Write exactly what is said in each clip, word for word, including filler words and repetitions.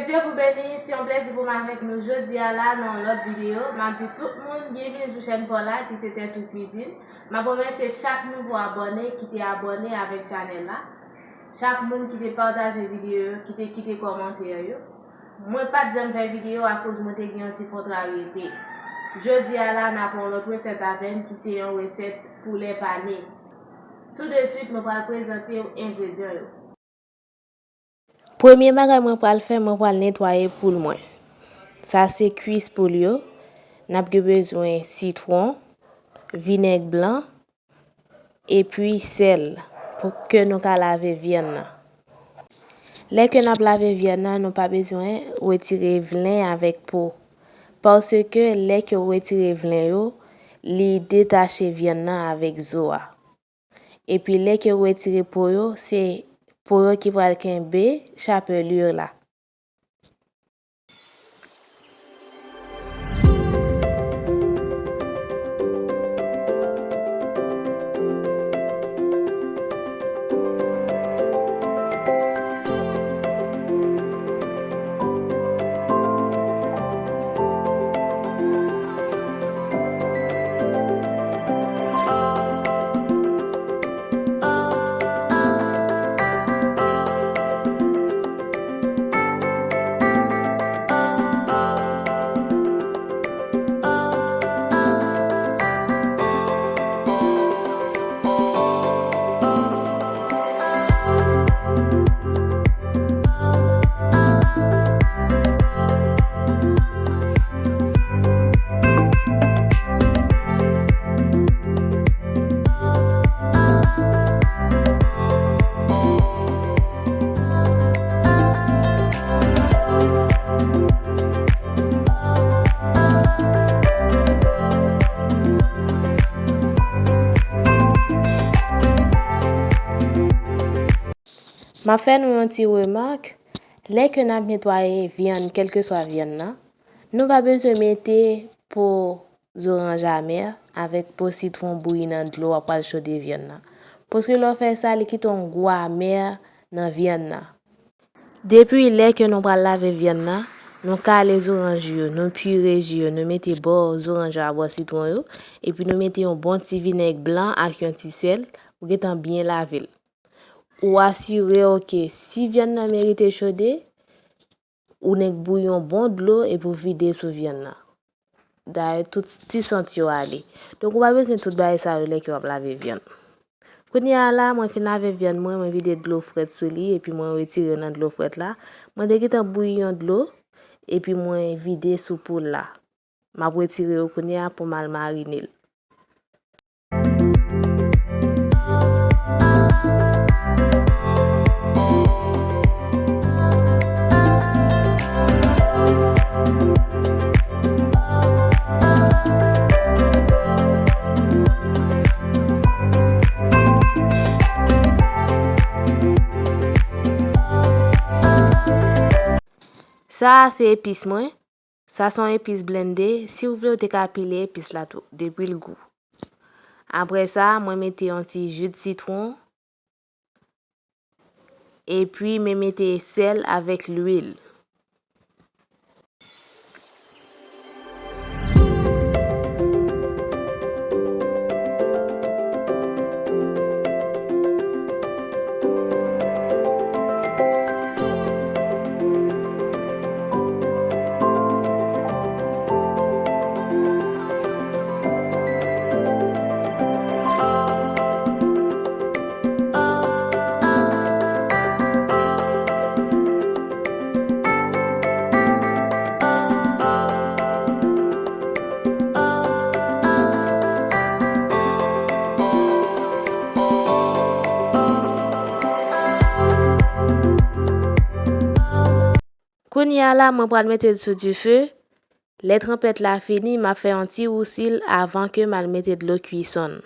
Dye pou beni, se yon plezi pou m avèk nou jodi a la nan yon lòt videyo. M ap di tout moun byenvini sou chèn pa w la ki se Tèt ou Kwizin. M ap remèsye chak nouvo abòne ki te abòne avèk chanèl la, chak moun ki te pataje videyo yo, ki te kite kòmantè yo. Mwen pa t janm fè videyo akoz mwen te gen yon ti kontraryete. Jodi a la, n ap yon lòt resèt avè n ki se yon resèt poulè pane. Tou de swit, mwen pral prezante w engredyan yo. Premye bagay mwen pral fè, mwen pral netwaye poul mwen. Sa se kwis poul yo. N ap gen bezwen sitwon, vinèg blan, epi sèl pou ke nou ka lave vyann nan. Lè ke n ap lave vyann nan, nou pa bezwen retire vlen avèk po, paske lè ke w retire vlen yo, li detache vyann nan avèk zo a. Epi lè ke w retire po yo, se po yo ki pral kenbe chapelure la. M ap fè nou yon ti remak. Lè ke n ap netwaye vyann, kèlkeswa vyann nan, nou pa bezwen mete po zoranj amè avèk po sitwon bouyi nan dlo w ap pral chode vyann nan. Paske lè w fè sa, li kite yon gou amè nan vyann nan. Depi lè ke nou pral lave vyann nan, nou kale zoranj yo, nou pire ji yo, nou mete bò zoranj yo abò sitwon yo, epi nou mete yon bon ti vinèg blan ak yon ti sèl, ou gentan byen lave l. Ou asire w ke si vyann nan merite chode, ou nèk bouyi yon bon dlo epi w vide sou vyann nan. Dayè, tout ti sant yo ale. Donk, ou pa bezwen tout bagay sa yo lè ke w ap lave vyann. Kounye a la, mwen fin lave vyann mwen, mwen vide dlo frèt sou li, epi mwen retire yo nan dlo frèt la. Mwen te gentan bouyi yon dlo, epi mwen vide sou poul la. M ap retire yo kounye a pou m al marine l. Sa a se epis mwen. Sa se yon epis blende, si w vle w te ka pile epis la tou, depi l gou. Apre sa, mwen mete yon ti ji d sitwon, epi mwen mete sèl avèk lwil. Kounye a la, mwen pral mete l sou dife. Lè tranpèt la fini, m ap fè yon ti wousi l avan ke m al mete dlo kwison.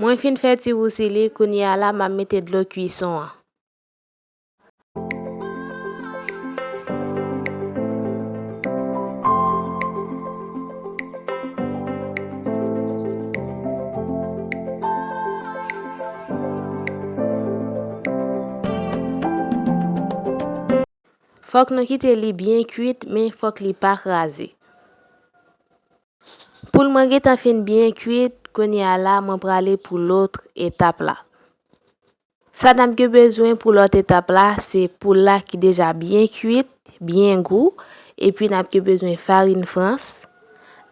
Mwen fin fè ti wousi li, kounye a la m ap mete dlo kwison an. Fòk nou kite li byen kwit, men fòk li pa kraze. Poul mwen gentan fin byen kwit, kounye a la mwen prale pou lòt etap la. Sa n ap gen bezwen pou lòt etap la, se poul la ki deja byen kwit, byen gou, epi n ap gen bezwen farin frans,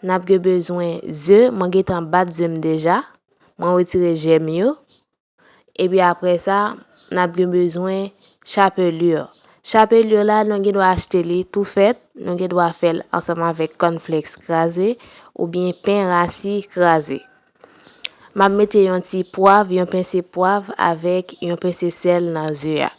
n ap gen bezwen ze, mwen gentan bat ze m deja, mwen retire jèm yo. Epi apre sa, n ap gen bezwen chapelure. Chapelure la, nou gen dwa achte li tou fèt, nou gen dwa fè l ansanm avèk kònflèks kraze oubyen pen rasi kraze. M ap mete yon ti pwav, yon pense pwav avèk yon pense sèl nan ze a.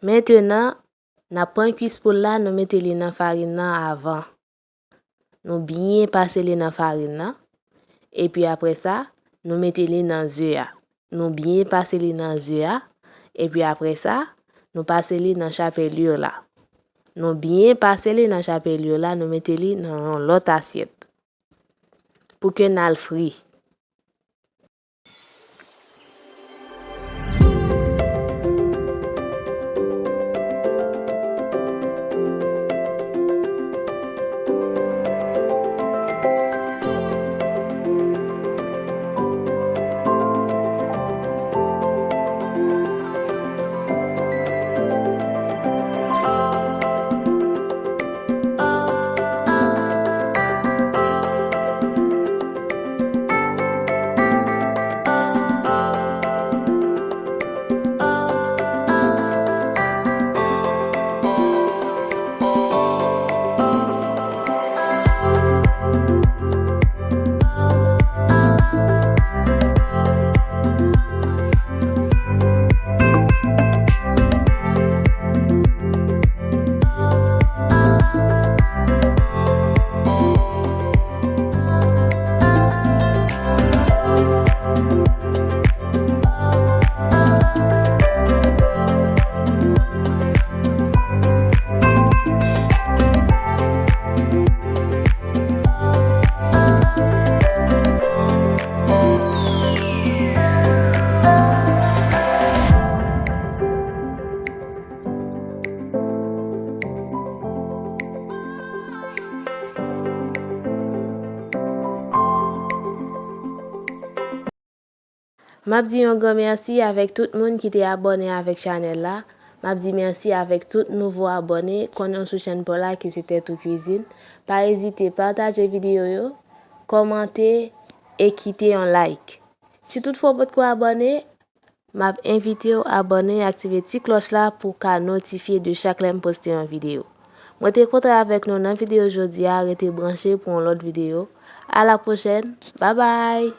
Mentenan, n ap pran kwis poul la, nou mete li nan farin nan avan. Nou byen pase li nan farin nan. Epi apre sa, nou mete li nan ze a. Nou byen pase li nan ze a. Epi apre sa, nou pase li nan chapelure la. Nou byen pase li nan chapelure la, nou mete li nan yon lòt asyèt. Pou ke n al fri. M ap di yon gran mèsi avèk tout moun ki te abòne avèk chanèl la. M ap di mèsi avèk tout nouvo abòne, konn nou sou chèn pa w la ki se Tèt ou Kwizin. Pa ezite pataje videyo yo, kòmante e kite yon like. Si toutfwa w potko abòne, m ap envite w abòne e aktive ti klòch la pou w ka notifye de chak lè m poste yon videyo. Mwen te kontan avèk nou nan videyo jodi a, rete branche pou yon lòt videyo. A la pwochèn, babay!